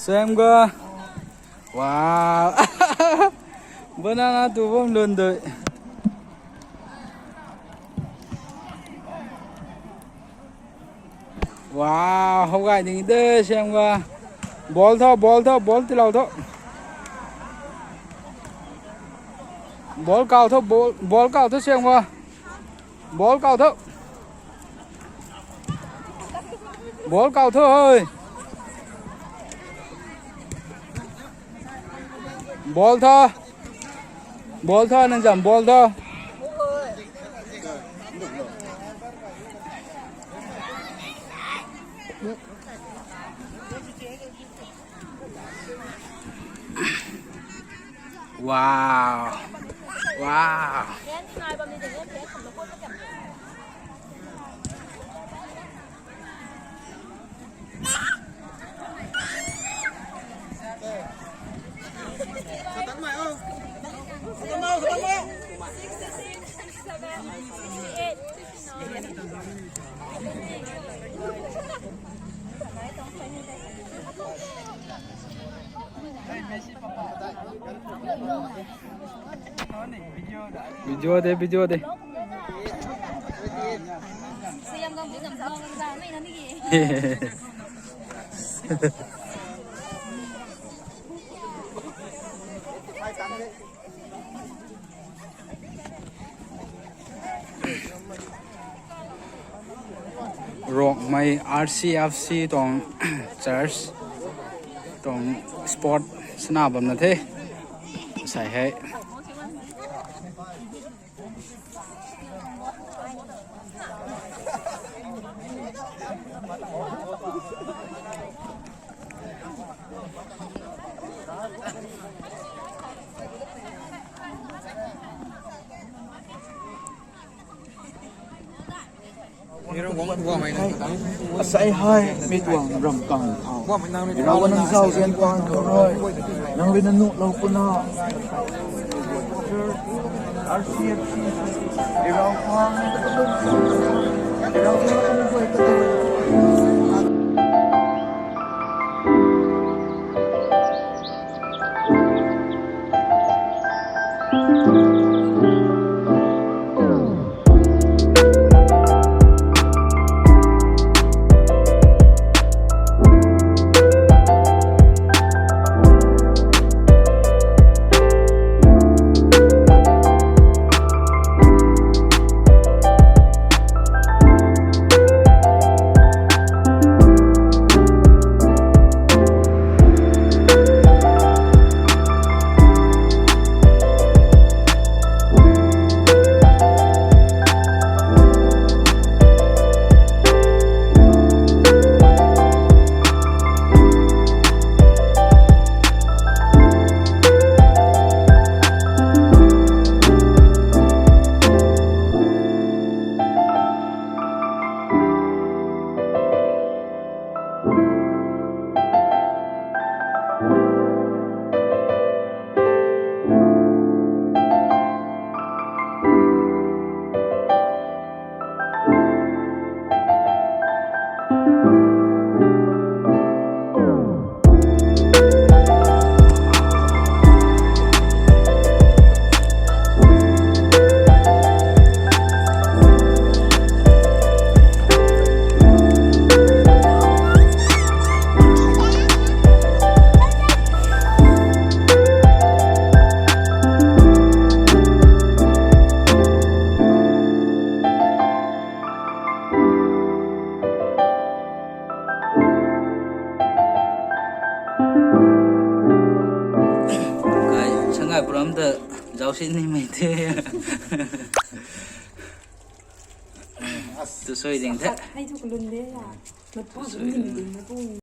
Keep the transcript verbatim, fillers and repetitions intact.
Sam ga. Wow. Banana tu bam lun dui. Wow, hou gay ding de Sam ga. Ball tho, ball tho, ball tilou tho. Ball kau tho, ball, ball kau tho Sam ga. Ball kau tho. Ball kau tho hoi. Ball tho. Ball tho, nang zam ball tho. Wow. Wow. Video de, video de. Rongmei R C F C tuang church tuang sport sana bam na the. Sai hei. Asei hei mi tuang ramkang thau. Ravguangc nang zauzian paan khou rui, nang rui na nuhlou puna. R C F C, Ravguangc, Ravguangc. Kai, Sangaipuiram ta zauc si ni mei the. Tu sui ding the. Hei thu kalun de ya. Mat pu ding ding na pu.